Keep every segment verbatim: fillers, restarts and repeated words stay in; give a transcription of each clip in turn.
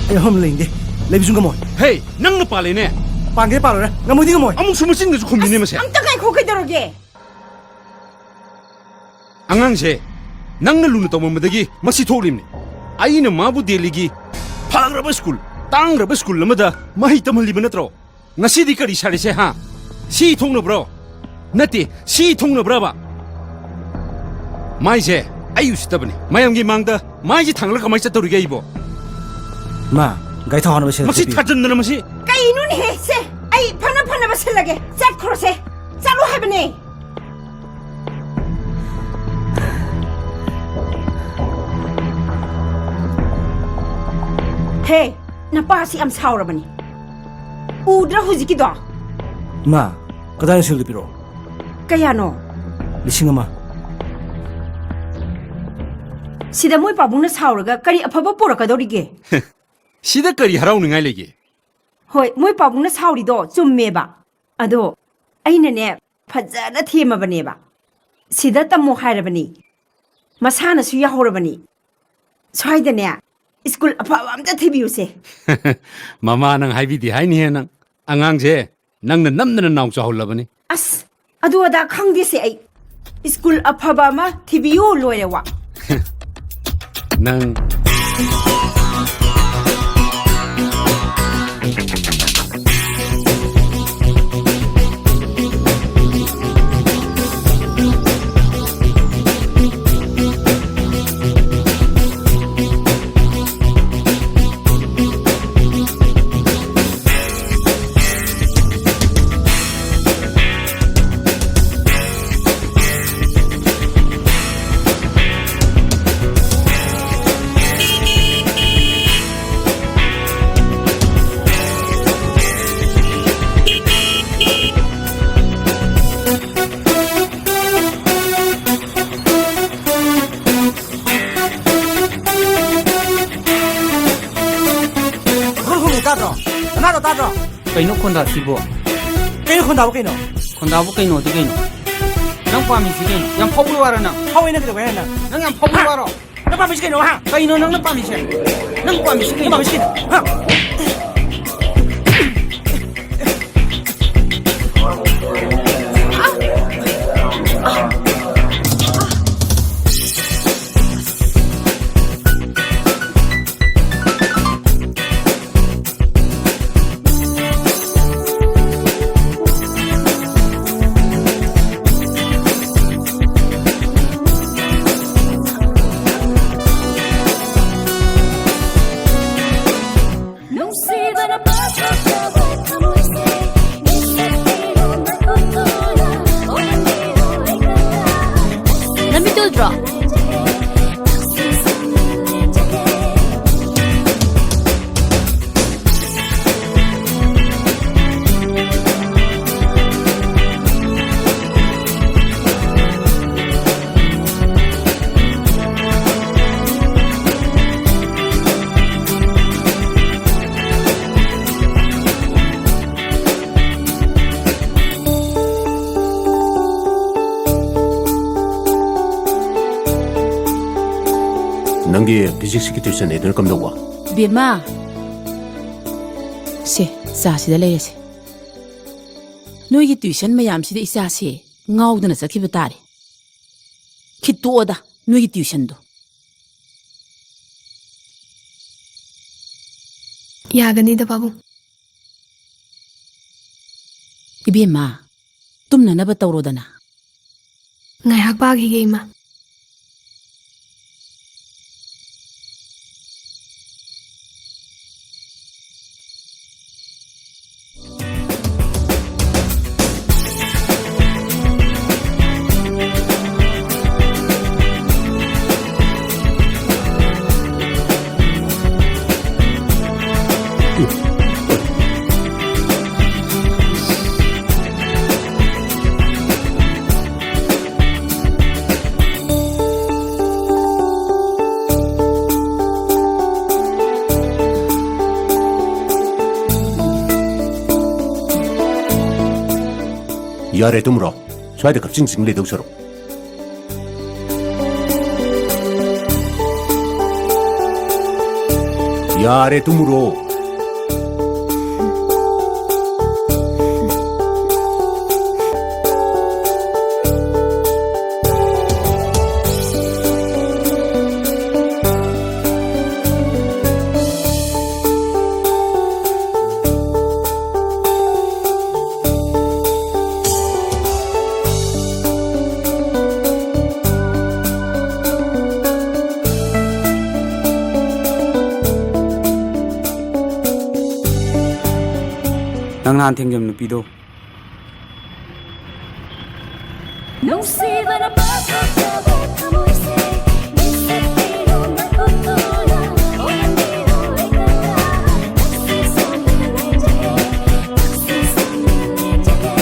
ꯑꯩ ꯃꯐꯝ ꯂꯩꯅꯤꯡꯗꯦ꯫ ꯂꯩꯕꯁꯨ ꯉꯝꯃꯣꯏ꯫ ꯍꯦ, ꯅꯪꯅ ꯄꯥꯜꯂꯦꯅꯦ꯫ ꯄꯥꯟꯒꯦ ꯄꯥꯜꯂꯣꯏꯔꯦ꯫ ꯉꯝꯃꯣꯏꯗꯤ ꯉꯝꯃꯣꯏ꯫ ꯑꯃꯨꯛꯁꯨ ꯃꯆꯤꯟꯗꯁꯨ ꯈꯨꯝꯃꯤꯅꯦ ꯃꯁꯦ꯫ ꯑꯝꯇ ꯉꯥꯏꯈꯣ, ꯀꯩꯗꯧꯔꯒꯦ? ꯑꯉꯥꯡꯁꯦ ꯅꯪꯅ ꯂꯨꯅ ꯇꯧꯃꯟꯕꯗꯒꯤ ꯃꯁꯤ ꯊꯣꯛꯂꯤꯕꯅꯤ꯫ ꯑꯩꯅ ꯃꯥꯕꯨ ꯗꯦꯜꯂꯤꯒꯤ ꯐꯈ꯭ꯔꯕ ꯁ꯭ꯀꯨꯜ, ꯇꯥꯡꯈ꯭ꯔꯕ ꯁ꯭ꯀꯨꯜ ꯑꯃꯗ ꯃꯍꯩ ꯇꯝꯍꯜꯂꯤꯕ ꯅꯠꯇ꯭ꯔꯣ? ꯉꯁꯤꯗꯤ ꯀꯔꯤ ꯁꯥꯔꯤꯁꯦ, ꯍꯥ? ꯁꯤ ꯊꯣꯛꯅꯕ꯭ꯔꯣ? ꯅꯠꯇꯦ, ꯁꯤ ꯊꯣꯛꯅꯕ꯭ꯔꯕ? ꯃꯥꯏꯁꯦ ꯑꯩ ꯎꯁꯤꯠꯇꯕꯅꯤ꯫ ꯃꯌꯥꯝꯒꯤ ꯃꯥꯡꯗ ꯃꯥꯏꯁꯦ ꯊꯥꯡꯂꯒ ꯀꯃꯥꯏꯅ ꯆꯠꯇꯧꯔꯤꯒꯦ ꯑꯩꯕꯣ? ꯃꯥ, ꯒꯥꯔꯤ ꯊꯥꯎ ꯍꯥꯟꯅꯕ ꯁꯦꯜ ꯃꯁꯤ ꯊꯤꯕꯤꯌꯨ꯫ ꯊꯥꯖꯟꯗꯅ ꯃꯁꯤ꯫ ꯀꯩꯅꯣꯅꯦꯍꯦ ꯁꯦ? ꯑꯩ ꯐꯅ ꯐꯅꯕ ꯁꯤꯜꯂꯒꯦ꯫ ꯆꯠꯈ꯭ꯔꯣꯁꯦ꯫ ꯆꯠꯂꯣ ꯍꯥꯏꯕꯅꯦ꯫ ꯍꯦ, ꯅꯄꯥꯁꯤ ꯌꯥꯝ ꯁꯥꯎꯔꯕꯅꯤ꯫ ꯎꯗ꯭ꯔꯥ ꯍꯧꯖꯤꯛꯀꯤꯗꯣ? ꯃꯥ, ꯀꯗꯥꯏꯗ ꯁꯦꯜꯗꯨ ꯄꯤꯔꯛꯑꯣ꯫ ꯀꯌꯥꯅꯣ? ꯂꯤꯁꯤꯡ ꯑꯃ꯫ ꯁꯤꯗ ꯃꯣꯏ ꯄꯥꯕꯨꯡꯅ ꯁꯥꯎꯔꯒ ꯀꯔꯤ ꯑꯐꯕ ꯄꯨꯔꯛꯀꯗꯧꯔꯤꯒꯦ? ꯁꯤꯗ ꯀꯔꯤ ꯍꯔꯥꯎꯅꯤꯡꯉꯥꯏ ꯂꯩꯒꯦ? ꯍꯣꯏ, ꯃꯣꯏ ꯄꯥꯕꯨꯡꯅ ꯁꯥꯎꯔꯤꯗꯣ ꯆꯨꯝꯃꯦꯕ꯫ ꯑꯗꯣ ꯑꯩꯅꯅꯦ, ꯐꯖꯅ ꯊꯦꯝꯃꯕꯅꯦꯕ꯫ ꯁꯤꯗ ꯇꯝꯃꯣ ꯍꯥꯏꯔꯕꯅꯤ꯫ ꯃꯁꯥꯅꯁꯨ ꯌꯥꯍꯧꯔꯕꯅꯤ꯫ ꯁ꯭ꯋꯥꯏꯗꯅꯦ, ꯁ꯭ꯀꯨꯜ ꯑꯐꯕ ꯑꯝꯇ ꯊꯤꯕꯤꯌꯨꯁꯦ꯫ ꯃꯃꯥ, ꯅꯪ ꯍꯥꯏꯕꯤꯗꯦ ꯍꯥꯏꯅꯤꯍꯦ ꯅꯪ꯫ ꯑꯉꯥꯡꯁꯦ ꯅꯪꯅ ꯅꯝꯗꯅ ꯅꯥꯎ ꯆꯥꯎꯍꯜꯂꯕꯅꯤ꯫ ꯑꯁ, ꯑꯗꯨ ꯑꯗꯥ ꯈꯪꯗꯦꯁꯦ ꯑꯩ꯫ ꯁ꯭ꯀꯨꯜ ꯑꯐꯕ ꯑꯃ ꯊꯤꯕꯤꯌꯨ ꯂꯣꯏꯔꯦ ꯋꯥ꯫ ꯅꯪ ꯍꯨꯝ, ꯍꯨꯝ, ꯇꯥꯗ꯭ꯔꯣ? ꯅꯅꯥꯗꯣ ꯇꯥꯗ꯭ꯔꯣ? ꯀꯩꯅꯣ ꯈꯣꯟꯗꯥꯁꯤꯕꯣ? ꯀꯩꯅꯣ ꯈꯣꯟꯗꯥꯕꯨ ꯀꯩꯅꯣ? ꯈꯣꯟꯗꯥꯕꯨ ꯀꯩꯅꯣꯗꯤ ꯀꯩꯅꯣ? ꯅꯪ ꯄꯥꯝꯃꯤꯁꯤ ꯀꯩꯅꯣ? ꯌꯥꯝ ꯐꯥꯎꯕ ꯋꯥꯔ ꯅꯪ? ꯐꯥꯎꯋꯦ, ꯅꯪ ꯀꯩꯗꯧꯒꯦ ꯍꯥꯏꯅꯣ? ꯅꯪ ꯌꯥꯝ ꯐꯥꯎꯕ ꯍꯥ? ꯋꯥꯔꯣ? ꯅꯪ ꯄꯥꯝꯃꯤꯁꯤ ꯀꯩꯅꯣ, ꯍꯥ? ꯀꯩꯅꯣ ꯅꯪꯅ ꯄꯥꯝꯃꯤꯁꯦ? ꯅꯪ ꯄꯥꯝꯃꯤꯁꯤ ꯀꯩꯅꯣ? ꯅꯪ ꯄꯥꯝꯃꯤꯁꯤ ꯀꯩꯅꯣ? ꯍꯥ? ꯅꯨꯡꯁꯤꯕꯅ ꯄꯥꯊꯣꯛꯆꯕ ꯊꯃꯣꯏꯁꯦ, ꯃꯤꯁꯛ ꯄꯤꯔꯨ ꯃꯈꯣꯛꯇꯣꯅ, ꯑꯣꯟꯕꯤꯔꯨ ꯑꯩꯒ꯫ ꯂꯝꯕꯤ ꯇꯨꯗ꯭ꯔꯣ? ꯅꯪꯒꯤ ꯐꯤꯖꯤꯛꯁꯀꯤ ꯇ꯭ꯌꯨꯁꯟ ꯍꯥꯏꯗꯨꯅ ꯀꯝꯗꯧꯕ? ꯕꯦꯝꯃ, ꯁꯦ, ꯆꯥꯁꯤꯗ ꯂꯩꯔꯁꯦ꯫ ꯅꯣꯏꯒꯤ ꯇ꯭ꯌꯨꯁꯟ ꯃꯌꯥꯝꯁꯤꯗ ꯏꯆꯥꯁꯦ ꯉꯥꯎꯗꯅ ꯆꯠꯈꯤꯕ ꯇꯥꯔꯦ꯫ ꯈꯤꯠꯇꯣꯛꯑꯣꯗ ꯅꯣꯏꯒꯤ ꯇ꯭ꯌꯨꯁꯟꯗꯣ꯫ ꯌꯥꯒꯅꯤꯗ, ꯄꯥꯕꯨꯡ꯫ ꯏꯕꯦꯝꯃ, ꯇꯨꯝꯅꯅꯕ ꯇꯧꯔꯣꯗꯅ꯫ ꯉꯥꯏꯍꯥꯛ ꯄꯥꯈꯤꯒꯦ, ꯏꯃꯥ꯫ ꯌꯥꯔꯦ, ꯇꯨꯝꯃꯨꯔꯣ꯫ ꯁ꯭ꯋꯥꯏꯗ ꯀꯞꯆꯤꯡ ꯆꯤꯡ ꯂꯩꯗꯧ ꯁꯔꯨꯛ꯫ ꯌꯥꯔꯦ, ꯇꯨꯝꯃꯨꯔꯣ꯫ ꯅꯪ ꯅꯍꯥꯟ ꯊꯦꯡꯖꯝ ꯅꯨꯄꯤꯗꯣ? ꯅꯨꯡꯁꯤꯕꯅ ꯄꯥꯞ ꯄꯥꯞꯆꯕ ꯊꯃꯣꯏꯁꯦ, ꯃꯤꯠꯁꯤꯠꯄꯤꯔꯣ ꯃꯈꯨꯠꯇꯨꯅ, ꯑꯣꯟꯕꯤꯔꯣ ꯑꯩ ꯀꯌꯥ, ꯅꯛꯁꯤ ꯁꯣꯟꯗꯨꯅ ꯂꯩꯖꯒꯦ, ꯅꯛꯁꯤ ꯁꯣꯟꯗꯨꯅ ꯂꯩꯖꯒꯦ꯫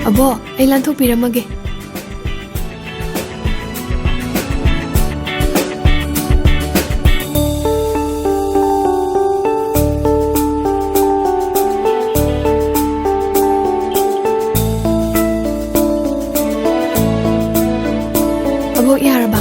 ꯑꯕꯣ, ꯑꯩ ꯂꯥꯟꯊꯣꯛꯄꯤꯔꯝꯃꯒꯦ꯫ ꯑꯕꯣꯛ, ꯌꯥꯔꯕ?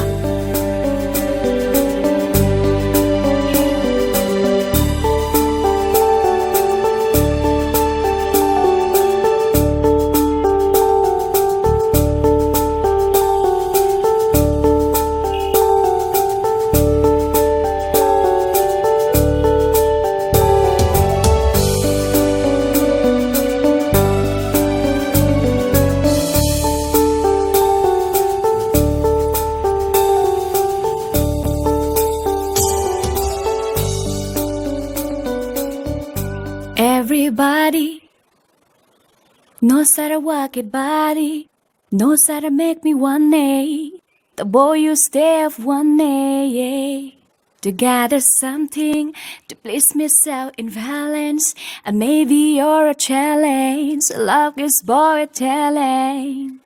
Everybody knows how to work it, body. Knows how to make me one day. The boy you stay of one day, yeah. To gather something to please me, self in violence. And maybe you're a challenge. Love is boy a talent.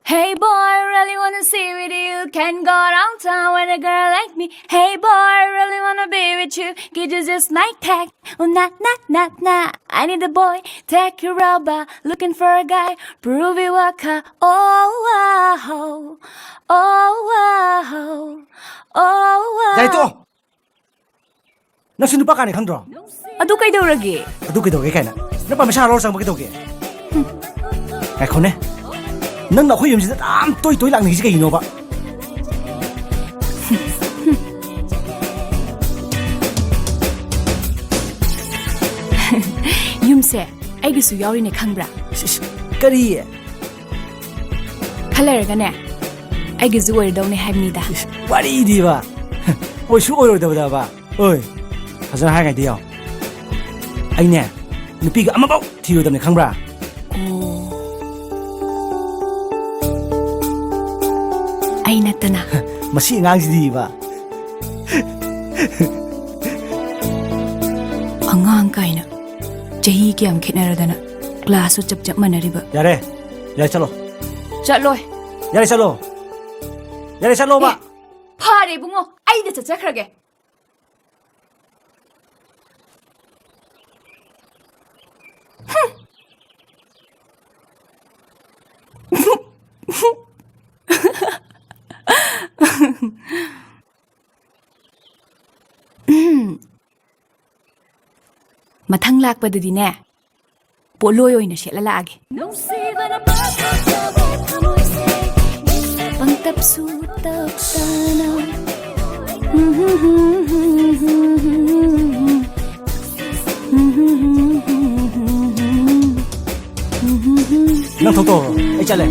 Hey boy, really wanna see with you. Can go downtown with a girl like me. Hey boy, really wanna be with you. Could you just my tag? Oh, na na na na. I need a boy, take your rubber. Looking for a guy, prove it worker. Oh wow, oh wow, oh wow. ꯌꯥꯏꯇꯣ! ꯅꯪꯁꯨ ꯅꯨꯄꯥ ꯀꯥꯅꯤ ꯈꯪꯗ꯭ꯔꯣ? ꯑꯗꯨ ꯀꯩꯗꯧꯔꯒꯦ? ꯑꯗꯨ ꯀꯩꯗꯧꯒꯦ ꯀꯥꯏꯅ? ꯅꯨꯄꯥ ꯃꯁꯥ ꯍꯔꯥꯎꯔ ꯆꯪꯕ ꯀꯩꯗꯧꯒꯦ? ꯉꯥꯏꯈꯣꯅꯦ꯫ ꯅꯪꯅ ꯑꯩꯈꯣꯏ ꯌꯨꯝꯁꯤꯗ ꯌꯥꯝ ꯇꯣꯏ ꯇꯣꯏ ꯂꯥꯛꯅꯤꯡꯉꯤꯁꯤ ꯀꯩꯒꯤꯅꯣꯕ? ꯌꯨꯝꯁꯦ ꯑꯩꯒꯤꯁꯨ ꯌꯥꯎꯔꯤꯅꯦ ꯈꯪꯕ꯭ꯔꯥ? ꯁꯤꯁ, ꯀꯔꯤ? ꯈꯔ ꯂꯩꯔꯒꯅꯦ ꯑꯩꯒꯤꯁꯨ ꯑꯣꯏꯔꯗꯧꯅꯦ ꯍꯥꯏꯕꯅꯤꯗ꯫ ꯏꯁ, ꯋꯥꯔꯤꯗꯤꯕ꯫ ꯑꯣꯏꯁꯨ ꯑꯣꯏꯔꯣꯏꯗꯕꯗꯕ꯫ ꯑꯣꯏ, ꯐꯖꯅ ꯍꯥꯏꯉꯥꯏꯗꯤ ꯌꯥꯎ꯫ ꯑꯩꯅꯦ ꯅꯨꯄꯤꯒ ꯑꯃꯐꯥꯎ ꯊꯤꯔꯣꯏꯗꯕꯅꯦ ꯈꯪꯕ꯭ꯔꯥ? ꯑꯣ꯫ ꯑꯩ ꯅꯠꯇꯅ꯫ ꯃꯁꯤ ꯑꯉꯥꯡꯁꯤꯗꯤꯕ꯫ ꯑꯉꯥꯡ ꯀꯥꯏꯅ꯫ ꯆꯍꯤ ꯀꯌꯥꯝ ꯈꯦꯠꯅꯔꯗꯅ꯫ ꯀ꯭ꯂꯥꯁꯁꯨ ꯆꯞ ꯆꯞ ꯃꯥꯟꯅꯔꯤꯕ꯫ ꯌꯥꯔꯦ, ꯌꯥꯔꯦ, ꯆꯠꯂꯣ꯫ ꯆꯠꯂꯣꯏ꯫ ꯌꯥꯔꯦ, ꯆꯠꯂꯣ꯫ ꯌꯥꯔꯦ, ꯆꯠꯂꯣꯕ꯫ ꯐꯔꯦ ꯏꯕꯨꯡꯉꯣ, ꯑꯩꯗ ꯆꯠꯆꯈ꯭ꯔꯒꯦ꯫ ꯃꯊꯪ ꯂꯥꯛꯄꯗꯗꯤꯅꯦ, ꯄꯣꯠꯂꯣꯏ ꯑꯣꯏꯅ ꯁꯦꯠꯂ ꯂꯥꯛꯑꯒꯦ꯫ ꯄꯪꯇꯞꯁꯨ ꯇꯞꯇꯅ꯫ ꯅꯪ ꯊꯣꯛꯇꯧꯔꯣ, ꯑꯩ ꯆꯠꯂꯦ꯫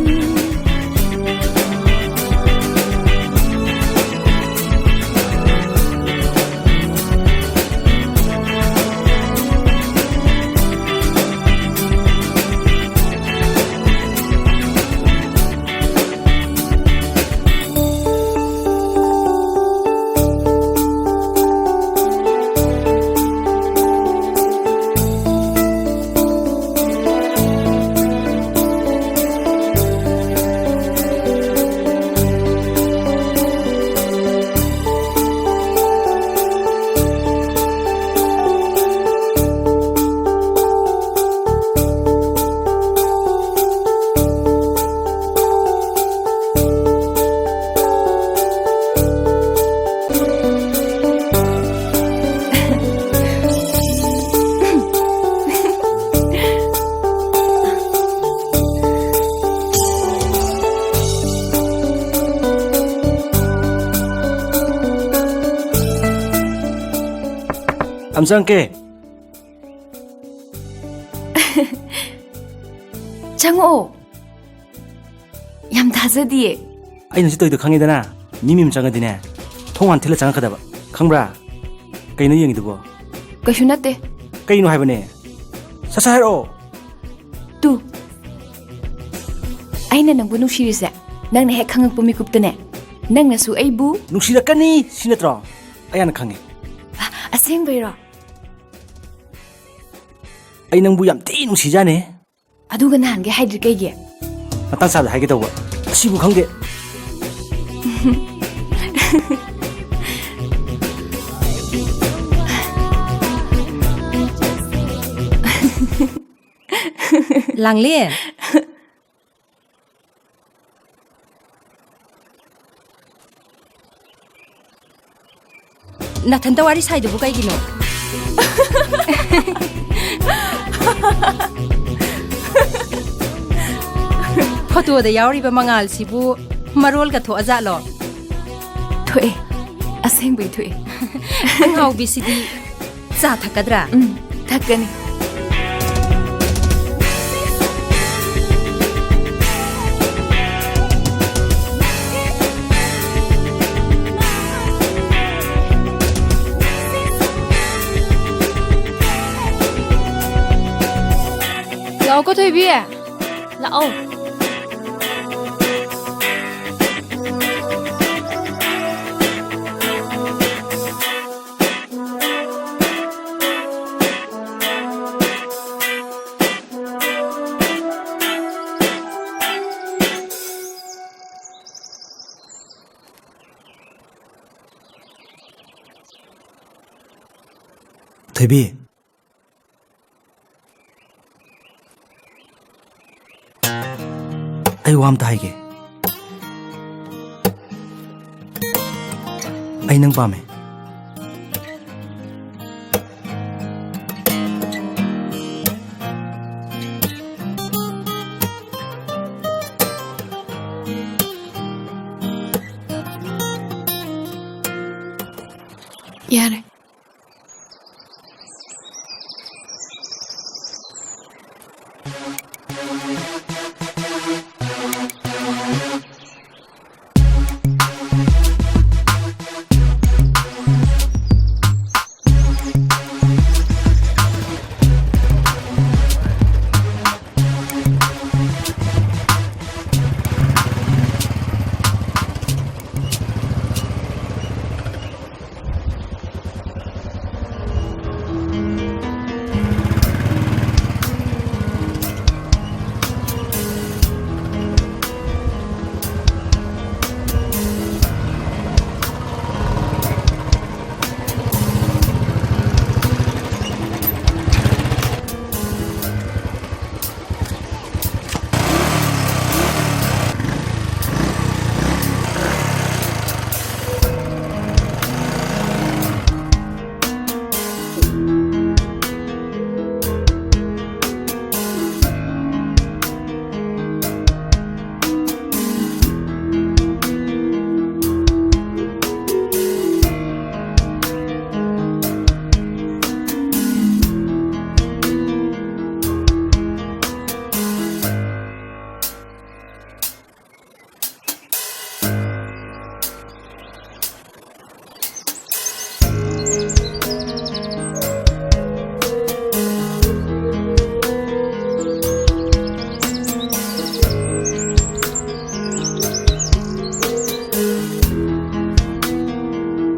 ꯑꯝ ꯆꯪꯉꯛꯀꯦ꯫ ꯆꯪꯉꯛꯑꯣ꯫ ꯌꯥꯝ ꯊꯥꯖꯗꯤꯌꯦ꯫ ꯑꯩꯅ ꯁꯤ ꯇꯧꯔꯤꯗꯣ ꯈꯪꯉꯤꯗꯅ꯫ ꯃꯤ ꯃꯌꯨꯝ ꯆꯪꯉꯗꯤꯅꯦ, ꯊꯣꯡ ꯍꯥꯟ ꯊꯤꯜꯂ ꯆꯪꯉꯛꯀꯗꯕ꯫ ꯈꯪꯕ꯭ꯔꯥ? ꯀꯩꯅꯣ ꯌꯦꯡꯉꯤꯗꯨꯕꯣ? ꯀꯩꯁꯨ ꯅꯠꯇꯦ꯫ ꯀꯩꯅꯣ ꯍꯥꯏꯕꯅꯦ? ꯁꯠ ꯁꯠ ꯍꯥꯏꯔꯛꯑꯣ꯫ ꯇꯨ꯫ ꯑꯩꯅ ꯅꯪꯕꯨ ꯅꯨꯡꯁꯤꯔꯤꯁꯦ ꯅꯪꯅ ꯍꯦꯛ ꯈꯪꯉꯛꯄ ꯃꯤꯀꯨꯞꯇꯅꯦ꯫ ꯅꯪꯅꯁꯨ ꯑꯩꯕꯨ ꯅꯨꯡꯁꯤꯔꯛꯀꯅꯤ ꯁꯤ ꯅꯠꯇ꯭ꯔꯣ? ꯑꯩ ꯍꯥꯟꯅ ꯈꯪꯉꯦ꯫ ꯑꯁꯦꯡꯕꯩꯔꯣ? ꯑꯩ ꯅꯪꯕꯨ ꯌꯥꯝ ꯊꯤ ꯅꯨꯡꯁꯤꯖꯥꯅꯦ꯫ ꯑꯗꯨꯒ ꯅꯍꯥꯟꯒꯩ ꯍꯥꯏꯗ꯭ꯔꯤ ꯀꯩꯒꯤ? ꯃꯇꯥꯡ ꯆꯥꯕꯗ ꯍꯥꯏꯒꯦ ꯇꯧꯕ꯫ ꯑꯁꯤꯕꯨ ꯈꯪꯗꯦ꯫ ꯂꯥꯡꯂꯦꯟ꯫ ꯅꯊꯟꯇ ꯋꯥꯔꯤ ꯁꯥꯏꯗꯨꯕꯨ ꯀꯩꯒꯤꯅꯣ? ꯐꯣꯇꯣꯗ ꯌꯥꯎꯔꯤꯕ ꯃꯉꯥꯜꯁꯤꯕꯨ ꯃꯔꯣꯜꯒ ꯊꯣꯛꯑꯖꯥꯠꯂꯣ? ꯊꯣꯛꯑꯦ, ꯑꯁꯦꯡꯕꯩ ꯊꯣꯛꯑꯦ꯫ ꯑꯉꯥꯎꯕꯤꯁꯤꯗꯤ ꯆꯥ ꯊꯛꯀꯗ꯭ꯔꯥ? ꯎꯝ, ꯊꯛꯀꯅꯤ꯫ ꯂꯥꯛꯑꯣꯀꯣ ꯊꯣꯏꯕꯤ, ꯂꯥꯛꯑꯣ꯫ ꯊꯣꯏꯕꯤ, ꯑꯩ ꯋꯥ ꯑꯝꯇ ꯍꯥꯏꯒꯦ꯫ ꯑꯩ ꯅꯪ ꯄꯥꯝꯃꯦ꯫ ꯌꯥꯔꯦ꯫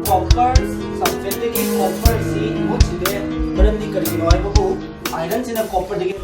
Copper sulfateꯗꯒꯤ copperꯁꯤ ꯃꯍꯨꯠ ꯁꯤꯜꯂꯦ꯫ ꯃꯔꯝꯗꯤ ꯀꯔꯤꯒꯤꯅꯣ ꯍꯥꯏꯕꯕꯨ, ironꯁꯤꯅ copperꯗꯒꯤ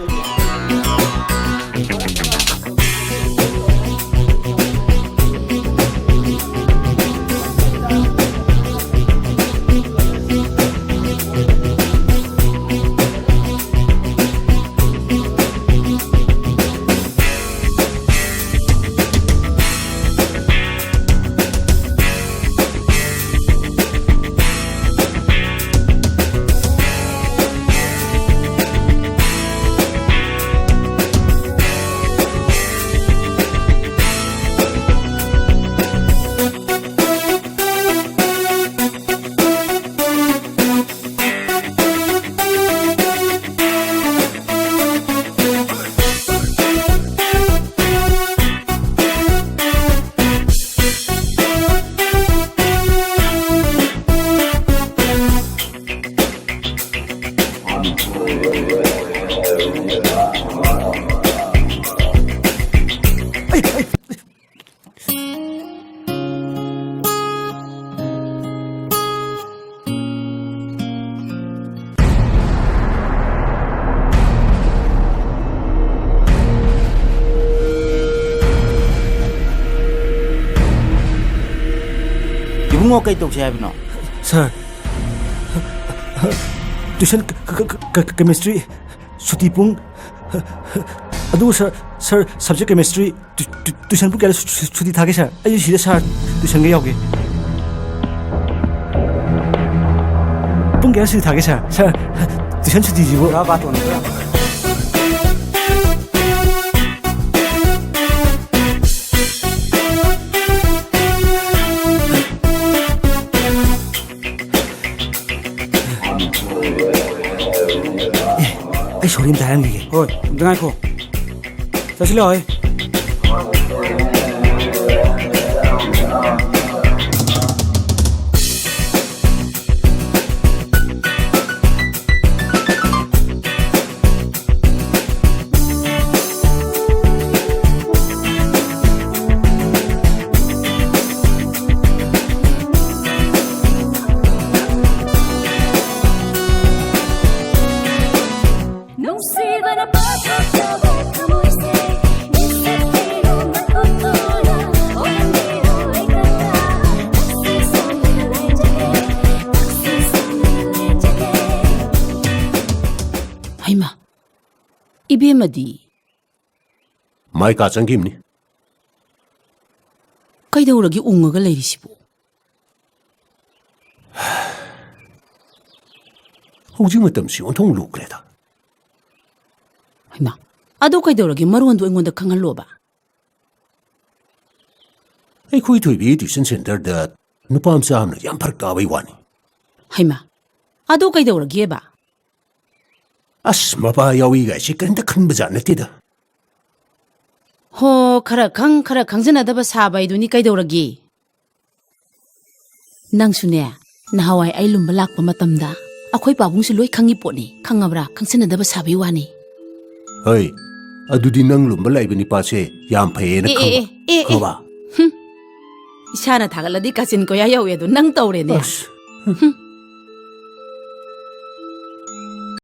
ꯏꯕꯨꯡꯉꯣ, ꯀꯩ ꯇꯧꯁꯦ ꯍꯥꯏꯕꯅꯣ? Sir, tuition ꯀ-, ꯀ-, ꯀ-, ꯀ-, chemistry ꯁꯨꯇꯤ ꯄꯨꯡ, ꯑꯗꯨ sir, sir, subject chemistry two-, two-, tuition ꯄꯨꯡ ꯀꯌꯥꯗ ꯁꯨ-, ꯁꯨ-, ꯁꯨꯇꯤ ꯊꯥꯒꯦ, sir? ꯑꯩꯁꯨ ꯁꯤꯗ sir tuitionꯒ ꯌꯥꯎꯒꯦ꯫ ꯄꯨꯡ ꯀꯌꯥꯗ ꯁꯨꯇꯤ ꯊꯥꯒꯦ, sir? Sir, tuition ꯁꯨꯇꯤꯁꯤꯕꯨ? ꯄꯨꯔꯥ ꯕꯥꯇꯣꯟ꯫ ꯑꯦ, ꯑꯩ sorry ꯑꯝꯇ ꯍꯥꯏꯔꯝꯈꯤꯒꯦ꯫ ꯍꯣꯏ, ꯑꯝꯇ ꯉꯥꯏꯈꯣ꯫ ꯆꯠꯁꯤꯜꯂꯣ, ꯍꯣꯏ꯫ ꯏꯕꯦꯝꯃꯗꯤ? ꯃꯥꯏ ꯀꯥ ꯆꯪꯈꯤꯕꯅꯤ꯫ ꯀꯩꯗꯧꯔꯒꯦ ꯎꯪꯉꯒ ꯂꯩꯔꯤꯁꯤꯕꯨ? ꯍꯧꯖꯤꯛ ꯃꯇꯝꯁꯤ ꯑꯣꯟꯊꯣꯛ ꯂꯨꯈ꯭ꯔꯦꯗ꯫ ꯍꯩꯃꯥ, ꯑꯗꯨ ꯀꯩꯗꯧꯔꯒꯦ? ꯃꯔꯣꯟꯗꯨ ꯑꯩꯉꯣꯟꯗ ꯈꯪꯍꯜꯂꯣꯕ꯫ ꯑꯩꯈꯣꯏ ꯊꯣꯏꯕꯤ tuition centreꯗ ꯅꯨꯄꯥ ꯃꯆꯥ ꯑꯃꯅ ꯌꯥꯝ ꯐꯔꯛ ꯇꯥꯕꯩ ꯋꯥꯅꯤ꯫ ꯍꯩꯃꯥ, ꯑꯗꯨ ꯀꯩꯗꯧꯔꯒꯦꯕ? ꯑꯁ, ꯃꯄꯥ ꯌꯥꯎꯏ ꯀꯥꯏꯁꯦ ꯀꯔꯤꯝꯇ ꯈꯟꯕꯖꯥꯠ ꯅꯠꯇꯦꯗ꯫ ꯍꯣ, ꯈꯔ ꯈꯪ, ꯈꯔ ꯈꯪꯖꯅꯗꯕ ꯁꯥꯕ ꯍꯥꯏꯗꯨꯅꯤ, ꯀꯩꯗꯧꯔꯒꯦ? ꯅꯪꯁꯨꯅꯦ, ꯅꯍꯥꯟꯋꯥꯏ ꯑꯩ ꯂꯨꯝꯕ ꯂꯥꯛꯄ ꯃꯇꯝꯗ ꯑꯩꯈꯣꯏ ꯄꯥꯕꯨꯡꯁꯨ ꯂꯣꯏ ꯈꯪꯉꯤ ꯄꯣꯠꯅꯤ, ꯈꯪꯉꯕ꯭ꯔꯥ? ꯈꯪꯖꯅꯗꯕ ꯁꯥꯕꯩ ꯋꯥꯅꯤ꯫ ꯍꯩ, ꯑꯗꯨꯗꯤ ꯅꯪ ꯂꯨꯝꯕ ꯂꯥꯛꯏꯕ ꯅꯤꯄꯥꯁꯦ ꯌꯥꯝ ꯐꯩꯌꯦꯅ ꯑꯦ, ꯑꯦ, ꯈꯪꯕ꯫ ꯑꯦ, ꯑꯦ, ꯑꯦ꯫ ꯈꯪꯉꯕ? ꯍꯨꯝ꯫ ꯏꯁꯥꯅ ꯊꯥꯒꯠꯂꯗꯤ ꯀꯥꯆꯤꯟ ꯀꯣꯌꯥ ꯌꯧꯋꯦ ꯑꯗꯣ, ꯅꯪ ꯇꯧꯔꯦꯅꯦ꯫ ꯑꯁ꯫ ꯍꯨꯝ꯫